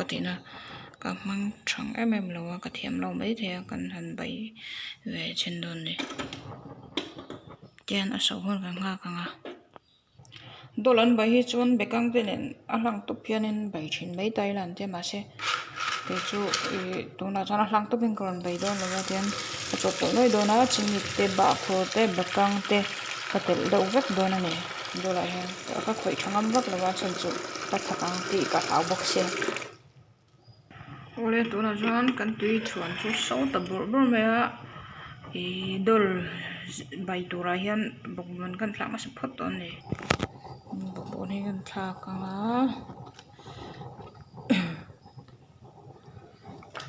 ka tihna ka hmang thang em em lo a ka thiam lo maithei a kan han bai ve chhin dawn a ni tihian a so hun kan nghak ang a dawl an bai hi chuan bekang te nen a hlang tawp hianin bai thin mai ta ila an tia mahse kei chu ih tunah chuan a hlang tawpin ka rawn bai dawn lo a tihian ka chawhpawlh nuai dawn a chimit te bahkhawr te bekang te ka telh deuh vek dawn a ni dawlah hian ka khawih tha ngam vak lo a chhan chu ka thak ang tih ka hlau bawk sia. Awle tunah chuan kan tui chhuan chu so ta bawrh bawrh mai a ihh dawl bai turah hian bawkbawn kan thlak nasa phawt tawh a ni bawkbawn hi kan thlak ang a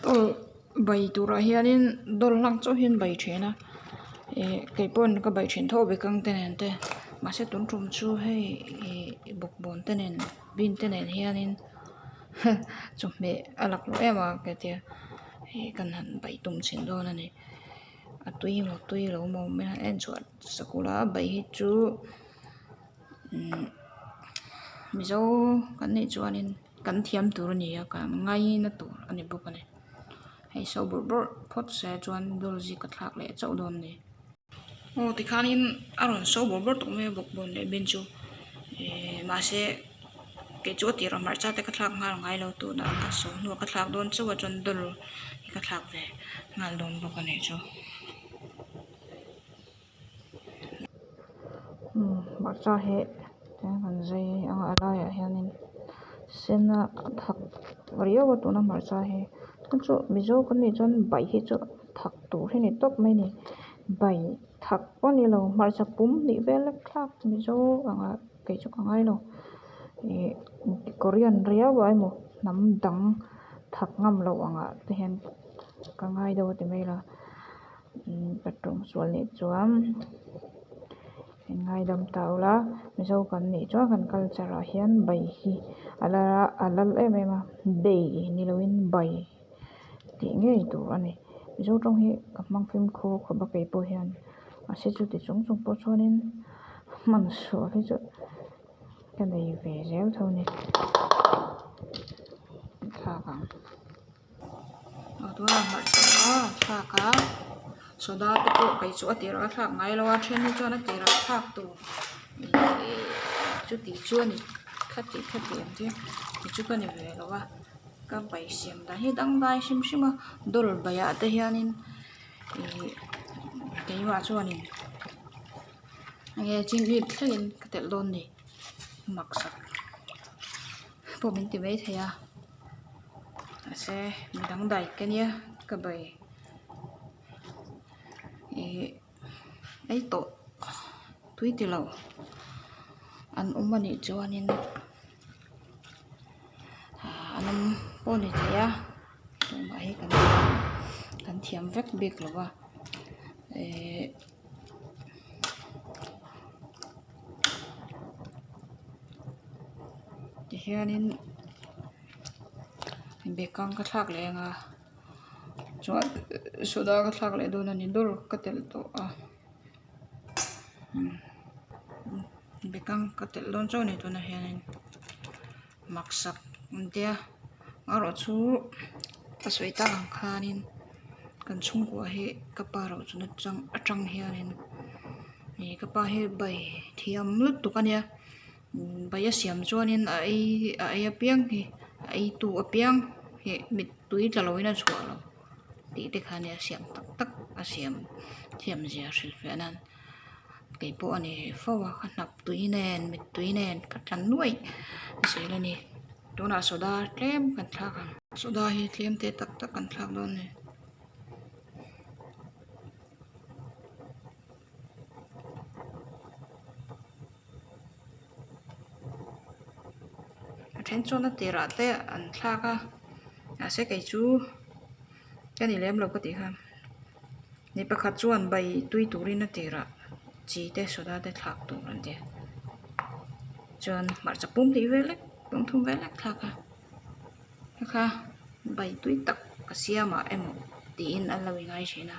dawl bai turah hianin dawl hlang chauh hi an bai thin a ih kei pawn ka bai thin tho bekang te nen te mahse tun tum chu hei ih bawkbawn te nen bean te nen hianin. Chawhmeh a laklawh em a ka tia hei kan han bai tum chhin dawn a ni a tui emaw tui lo maw min han en chhuah sak ula bai hi chu umm mizo kan nih chuanin kan thiam tur a ni a kan ngaina tur a ni bawk a ni hei so bawrh bawrh phawt se chuan dawl zika thlak leh chauh dawn a ni. Aw tikhanin a rawn so bawrh bawrh tawh mai a bawkbawn leh bin chu ihh mahse kei chu a tirah hmarcha te ka thlak nghal ngai lo tunah a so hnuah ka thlak dawn chauh a chuan dawl hi ka thlak ve nghal dawn bawk a nih chu. Umm hmarcha hi tiang kan zai anga a laiah hianin sen a thak riau a tuna hmarcha hi chu mizo kan nih chuan bai hi chu. Thak tur hi ni tawp mai a ni bai thak pawh a ni lo hmarcha pum nih vel lek thlak mizo angah kei chu ka ngai lo ih korean riau ah emaw hnam dang thak ngam loh angah te hian ka ngai deuh a ti mai la umm ka tawng sual nih chuan in ngaidam ta ula mizo kan nih chuan kan culture ah hian bai hi a la a lal em em a bei ni lovin bai. Tih ngei tur a ni mizo tawng hi ka hmang fimkhur khawp a kei pawh hian mahse chuti chung chung pawh chuanin hman sual hi chu ka nei ve zel tho a ni thlak ang aw tunah hmarcha a thlak a soda te pawh kei chu a tirah a thlak ngai lo a then hi chuan a tirah thlak tur ihh chuti chu a ni khati khati ang chi chu ka ni ve lo a. Ka bai siam dan hi dangdai hrim hrim a dawl baiah te hianin ihh keimah chuanin enge chingit thlengin ka telh dawn a ni maksak pawh min ti maithei a mahse mi dangdai ka nia ka bai ihh ei tawh tui ti lo an awm a nih chuanin. An awm pawh a ni thei a tumah hi kan kan thiam vek bik lo a ehh tihianin bekang ka thlak leh ang a chuan soda ka thlak leh dawn a ni dawr ka telh tawh a. Bekang ka telh dawn chauh a ni tunah hianin maksak an tia erawh chu ka sawi tak ang khanin kan chhungkua hi ka pa ro chu nachang atang hianin ih ka pa hi bai thiam lutuk a nia bai a siam chuanin a ei a ei apiang hi a ei tu apiang hi mittui tla lovin a chhuah lo. Tih te kha nia siam tak tak a siam thiam zia hrilh fiah nan kei pawh a ni fo a ka hnap tui nen mittui nen ka tla nuaih zel a ni tunah soda tlem kan thlak ang soda hi tlem te tak tak kan thlak dawn a ni. A then chuan a tirah te an thlak a mahse kei chu ka ni lem lo ka tih kha mi pakhat chuan bai tui turin a tirah chi te soda te thlak tur an ti a chuan hmarcha pum tih vel lek pum thum vel lek thlak a kha kha bai tui tak ka siam ah emaw tiin an lo ingai thin a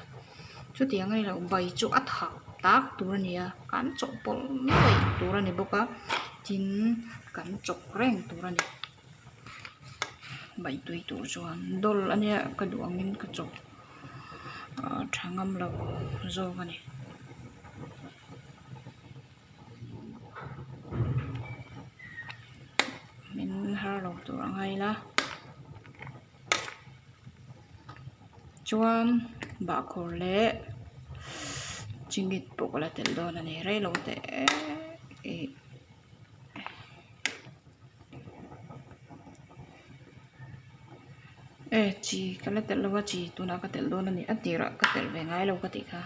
chutiang a ni lo bai chu a thak tak tur a ni a kan chawhpawlh nuaih tur a ni bawk a tin kan chawk reng tur a ni. Bai tui tur chuan dawl a nia ka duh angin ka chawp ah tha ngam lo zawk a ni. Min har lo tur a ngai ila chuan bahkhawr leh chingit pawh ka la telh dawn a ni reilo teh ih. E chi ka la telh lo a chi tunah ka telh dawn a ni a tirah ka telh ve ngai lo ka tih kha.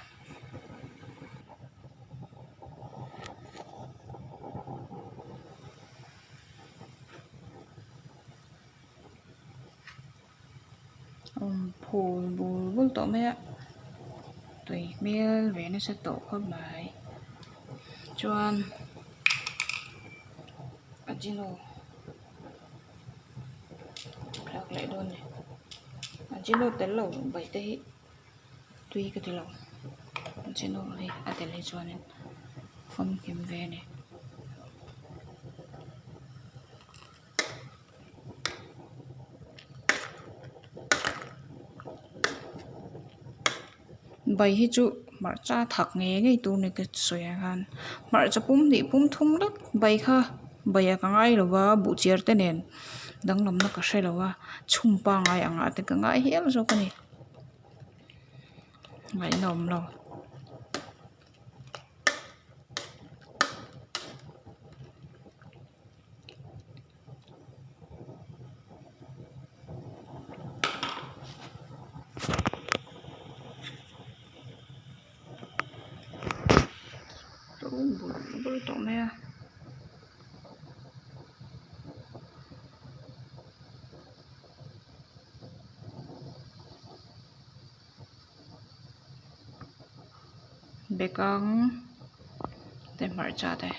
Awm phul bul bul tawh mai a tui hmel ve nasa tawh khawp mai chuan ajino thlak leh dawn a ni ajino tel lo bai te hi tui ka ti lo ajino hi a tel hi chuanin famkim ve a ni. Bai hi chu hmarcha thak ngei ngei tur ni ka sawi ang khan hmarcha pum hnih pum thum lek bai kha bai ah ka ngai lo va buhchiar te nen danglamna ka hre lo va chhum pangai ang ah te ka ngai hial zawk a ni ngaihna awm lo. Bul bul tawh mai a. Bekang te hmarcha te.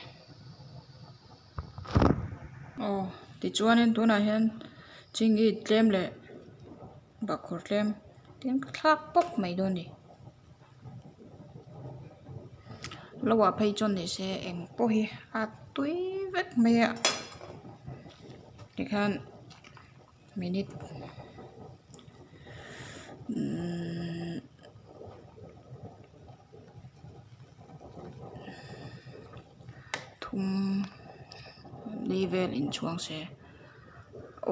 Aw tichuanin tunah hian chingit tlem leh bahkhawr tlem tlem ka thlak pawp mai dawn a ni. Lo ah phei chuan ni se eng pawh hi a tui vek mai a tikhian minute umm. Thum li vel inchhuang se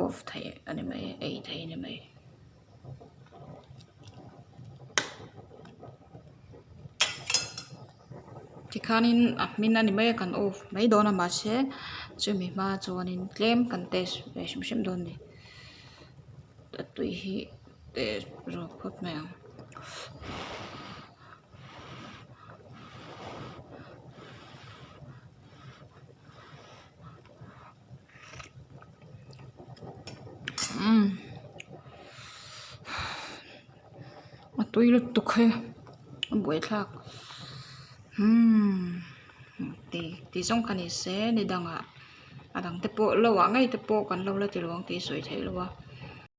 off theih a ni mai ei theih a ni mai. Tikhanin a hmin a ni mai a kan off mai dawn a mahse chumi hma chuanin tlem kan test ve hrim hrim dawn a ni a tui hi test zawk phawt mai ang. Umm a tui lutuk hi a buaithlak umm ti ti zawng kha ni se ni dangah a dang te pawh lo ah ngei te pawh kan lo la ti lo ang tih sawi theih loh a.